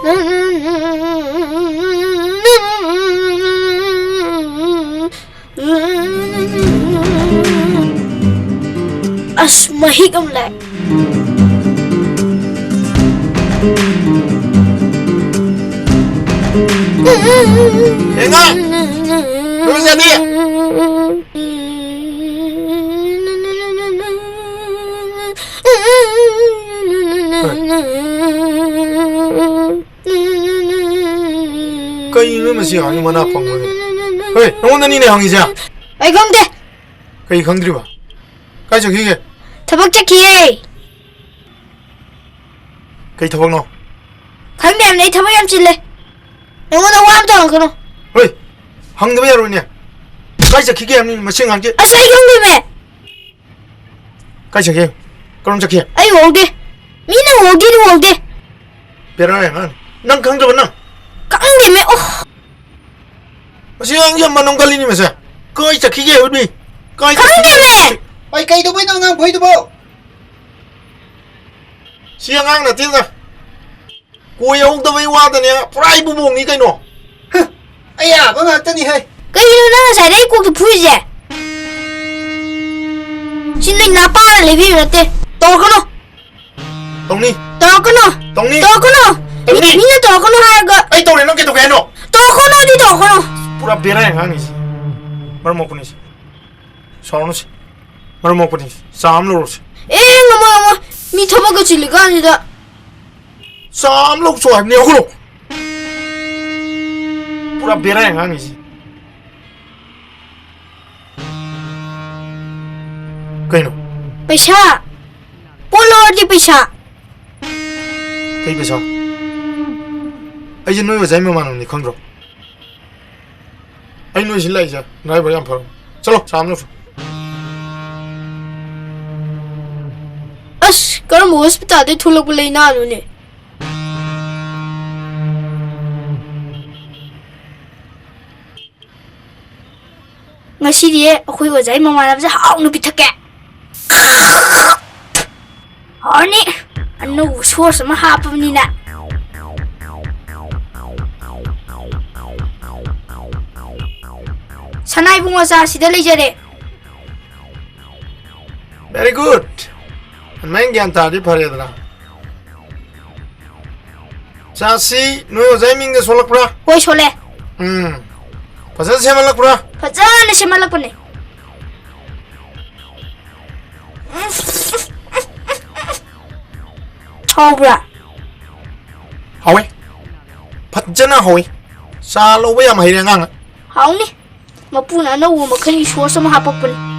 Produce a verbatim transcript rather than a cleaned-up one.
ꯑꯁ, ꯃꯍꯤꯛ ꯑꯃ ꯂꯥꯛꯑꯦ꯫ ꯌꯦꯡꯉꯣ! ꯂꯣꯏꯖꯗꯦ! ꯀꯩꯅꯣ ꯃꯁꯤ ꯑꯉꯥꯡꯒꯤ ꯃꯅꯥ ꯄꯪꯕꯅꯦ? ꯍꯣꯏ, ꯅꯉꯣꯟꯗꯅꯤꯅꯦ ꯍꯪꯉꯤꯁꯦ꯫ ꯑꯩ ꯈꯪꯗꯦ꯫ ꯀꯩ ꯈꯪꯗ꯭ꯔꯤꯕ? ꯀꯥꯏ ꯆꯠꯈꯤꯒꯦ? ꯊꯕꯛ ꯆꯠꯈꯤꯌꯦ꯫ ꯀꯩ ꯊꯕꯛꯅꯣ? ꯈꯪꯗꯦ ꯍꯥꯏꯕꯅꯦ, ꯑꯩ ꯊꯕꯛ ꯌꯥꯝ ꯆꯤꯜꯂꯦ꯫ ꯅꯉꯣꯟꯗ ꯋꯥ ꯑꯝꯇ ꯍꯪꯉꯛꯀꯅꯣ꯫ ꯍꯣꯏ, ꯍꯪꯗꯕ ꯌꯥꯔꯣꯏꯅꯦ꯫ ꯀꯥꯏ ꯆꯠꯈꯤꯒꯦ ꯍꯥꯏꯕꯅꯤ ꯃꯁꯤ ꯑꯉꯥꯡꯁꯦ? ꯑꯁ, ꯑꯩ ꯈꯪꯗꯦꯃꯦ꯫ ꯀꯥꯏ ꯆꯠꯈꯤ? ꯀꯔꯣꯝ ꯆꯠꯈꯤ? ꯑꯩ ꯎꯍꯧꯗꯦ꯫ ꯃꯤꯅ ꯎꯍꯧꯗꯦꯗꯤ ꯎꯍꯧꯗꯦ꯫ ꯕꯦꯔꯥ ꯌꯥꯝ ꯉꯥꯡꯉꯤ꯫ ꯅꯪ ꯈꯪꯗ꯭ꯔꯕ ꯅꯪ? ꯈꯪꯗꯦꯃꯦ, ꯑꯣ꯫ ꯃꯁꯤ ꯑꯉꯥꯡꯁꯤ ꯌꯥꯝ ꯃꯅꯝ ꯀꯜꯂꯤꯅꯦ ꯃꯁꯦ꯫ ꯀꯥꯏ ꯆꯠꯈꯤꯒꯦ ꯍꯥꯏꯕꯅꯤ? ꯀꯥꯏ ꯆꯠꯈꯤꯒꯦ? ꯈꯪꯗꯦꯃꯦ꯫ ꯑꯩ ꯀꯩꯗꯧꯕꯩꯅꯣ ꯑꯉꯥꯡ ꯐꯨꯏꯗꯨꯕꯣ? ꯁꯤ ꯑꯉꯥꯡ ꯅꯠꯇꯦꯗ꯫ ꯀꯣꯏ ꯍꯧꯗꯕꯩ ꯋꯥꯗꯅꯦ, ꯄꯨꯔꯥ ꯏꯕꯨꯡꯉꯣꯅꯤ ꯀꯩꯅꯣ꯫ ꯍ, ꯑꯌꯥꯕ ꯉꯥꯛꯇꯅꯤ ꯍꯦ꯫ ꯀꯩꯒꯤꯅꯣ ꯅꯪ ꯉꯁꯥꯏꯗꯩ ꯀꯣꯛꯇ ꯐꯨꯔꯤꯁꯦ? ꯁꯤ ꯅꯣꯏ ꯅꯄꯥꯅ ꯂꯩꯕꯤꯕ ꯅꯠꯇꯦ꯫ ꯇꯧꯔꯛꯀꯅꯨ꯫ ꯇꯧꯅꯤ꯫ ꯇꯧꯔꯛꯀꯅꯨ꯫ ꯇꯧꯅꯤ꯫ ꯇꯧꯔꯛꯀꯅꯨ꯫ ꯇꯧꯅꯤ꯫ ꯃꯤꯅ ꯇꯧꯔꯛꯀꯅꯨ ꯍꯥꯏꯔꯒ꯫ ꯑꯩ ꯇꯧꯔꯦ, ꯅꯪ ꯀꯩꯗꯧꯒꯦ ꯍꯥꯏꯅꯣ? ꯇꯧꯔꯛꯀꯅꯨꯗꯤ ꯇꯧꯔꯛꯀꯅꯨ꯫ ꯄꯨꯔꯥ ꯕꯦꯔꯥ ꯌꯥꯝ ꯉꯥꯡꯉꯤꯁꯤ꯫ ꯃꯔꯝ ꯃꯣꯛꯄꯅꯤꯁꯤ꯫ ꯁꯥꯎꯔꯅꯨꯁꯤ꯫ ꯃꯔꯝ ꯃꯣꯛꯄꯅꯤꯁꯤ꯫ ꯆꯥ ꯑꯃ ꯂꯧꯔꯣꯁꯤ꯫ ꯑꯦ, ꯉꯝꯃꯣꯏ, ꯉꯝꯃꯣꯏ꯫ ꯃꯤ ꯊꯕꯛꯀ ꯆꯤꯜꯂꯤꯀꯥꯟꯁꯤꯗ꯫ ꯆꯥ ꯑꯃ ꯂꯧꯆꯣ ꯍꯥꯏꯕꯅꯦ, ꯍꯧꯒꯠꯂꯣ꯫ ꯄꯨꯔꯥ ꯕꯦꯔꯥ ꯌꯥꯝ ꯉꯥꯡꯉꯤꯁꯤ꯫ ꯀꯩꯅꯣ? ꯄꯩꯁꯥ꯫ ꯄꯣꯠ ꯂꯧꯔꯗꯤ ꯄꯩꯁꯥ꯫ ꯀꯩ ꯄꯩꯁꯥ? ꯑꯩꯁꯦ ꯅꯣꯏ ꯑꯣꯖꯥꯒꯤ ꯃꯃꯥꯟꯅꯕꯅꯤ, ꯈꯪꯗ꯭ꯔꯣ? ꯑꯩ ꯅꯣꯏ ꯁꯤ ꯂꯥꯛꯏꯁꯦ driver ꯌꯥꯝ ꯐꯔꯕ꯫ ꯆꯠꯂꯣ, ꯆꯥ ꯑꯃ ꯂꯧꯁꯤ꯫ ꯑꯁ, ꯀꯔꯝꯕ hospitalꯗꯩ ꯊꯣꯛꯂꯛꯄ ꯂꯩꯅꯥꯅꯣꯅꯦ? ꯉꯁꯤꯗꯤ ꯑꯩꯈꯣꯏ ꯑꯣꯖꯥꯒꯤ ꯃꯃꯥꯟꯅꯕꯁꯦ ꯍꯥꯎꯅ ꯄꯤꯊꯛꯀꯦ꯫ ꯍꯥꯎꯔꯅꯤ꯫ ꯑꯅꯧꯕ sauce ꯑꯃ ꯍꯥꯞꯄꯕꯅꯤꯅ꯫ ꯁꯅꯥ ꯏꯕꯨꯡꯉꯣ, ꯆꯥ ꯁꯤꯗ ꯂꯩꯖꯔꯦ꯫ Very good. ꯑꯗꯨꯃꯥꯏꯅ ꯒ꯭ꯌꯥꯟ ꯇꯥꯔꯗꯤ ꯐꯔꯦꯗꯅ꯫ ꯆꯥꯁꯤ ꯅꯣꯏ ꯑꯣꯖꯥꯒꯤ ꯃꯤꯡꯗ ꯁꯣꯜꯂꯛꯄ꯭ꯔꯥ? ꯍꯣꯏ, ꯁꯣꯜꯂꯦ꯫ ꯎꯝ꯫ ꯐꯖꯅ ꯁꯦꯝꯍꯜꯂꯛꯄ꯭ꯔꯥ? ꯐꯖꯅ ꯁꯦꯝꯍꯜꯂꯛꯄꯅꯦ꯫ ꯍꯥꯎꯕ꯭ꯔꯥ? ꯍꯥꯎꯋꯦ꯫ ꯐꯖꯅ ꯍꯥꯎꯋꯦ꯫ ꯆꯥ ꯂꯧꯕ ꯌꯥꯝ ꯍꯩꯔꯦ ꯑꯉꯥꯡ꯫ ꯍꯥꯎꯅꯤ꯫ ꯃꯄꯨꯅ ꯑꯅꯧꯕ ꯃꯈꯜꯒꯤ ꯁꯣꯁ ꯑꯃ ꯍꯥꯞꯄꯛꯄꯅꯤ꯫